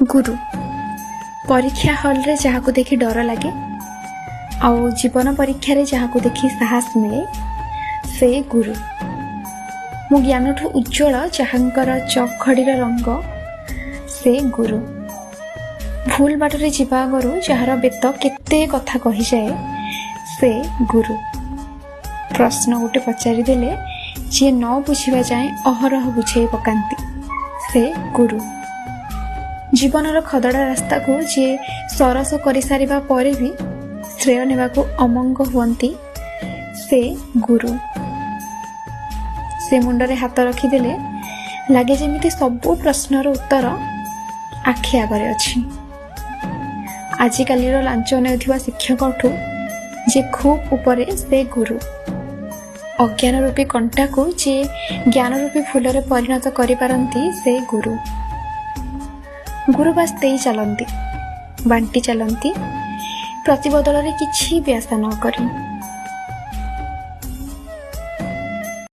ଗୁରୁ ପରୀକ୍ଷା ହଲ୍ରେ ଯାହାକୁ ଦେଖି ଡର ଲାଗେ ଆଉ ଜୀବନ ପରୀକ୍ଷାରେ ଯାହାକୁ ଦେଖି ସାହସ ମିଳେ, ସେ ଗୁରୁ। ମୁଁ ଜ୍ଞାନଠୁ ଉଜ୍ଜ୍ୱଳ ଯାହାଙ୍କର ଚଖଡ଼ିର ରଙ୍ଗ, ସେ ଗୁରୁ। ଭୁଲ ବାଟରେ ଯିବା ଆଗରୁ ଯାହାର ବେତ କେତେ କଥା କହିଯାଏ, ସେ ଗୁରୁ। ପ୍ରଶ୍ନ ଗୋଟେ ପଚାରିଦେଲେ ଯିଏ ନ ବୁଝିବା ଯାଏଁ ଅହରହ ବୁଝେଇ ପକାନ୍ତି, ସେ ଗୁରୁ। ଜୀବନର ଖଦଡ଼ା ରାସ୍ତାକୁ ଯିଏ ସରସ କରିସାରିବା ପରେ ବି ଶ୍ରେୟ ନେବାକୁ ଅମଙ୍ଗ ହୁଅନ୍ତି, ସେ ଗୁରୁ। ସେ ମୁଣ୍ଡରେ ହାତ ରଖିଦେଲେ ଲାଗେ ଯେମିତି ସବୁ ପ୍ରଶ୍ନର ଉତ୍ତର ଆଖି ଆଗରେ ଅଛି। ଆଜିକାଲିର ଲାଞ୍ଚ ନେଉଥିବା ଶିକ୍ଷକଠୁ ଯିଏ ଖୁବ୍ ଉପରେ, ସେ ଗୁରୁ। ଅଜ୍ଞାନ ରୂପୀ କଣ୍ଟାକୁ ଯିଏ ଜ୍ଞାନ ରୂପୀ ଫୁଲରେ ପରିଣତ କରିପାରନ୍ତି, ସେ ଗୁରୁ। ଗୁରୁ ବାସ୍ ଦେଇ ଚାଲନ୍ତି, ବାଣ୍ଟି ଚାଲନ୍ତି, ପ୍ରତିବଦଳରେ କିଛି ବି ଆଶା ନ କରି।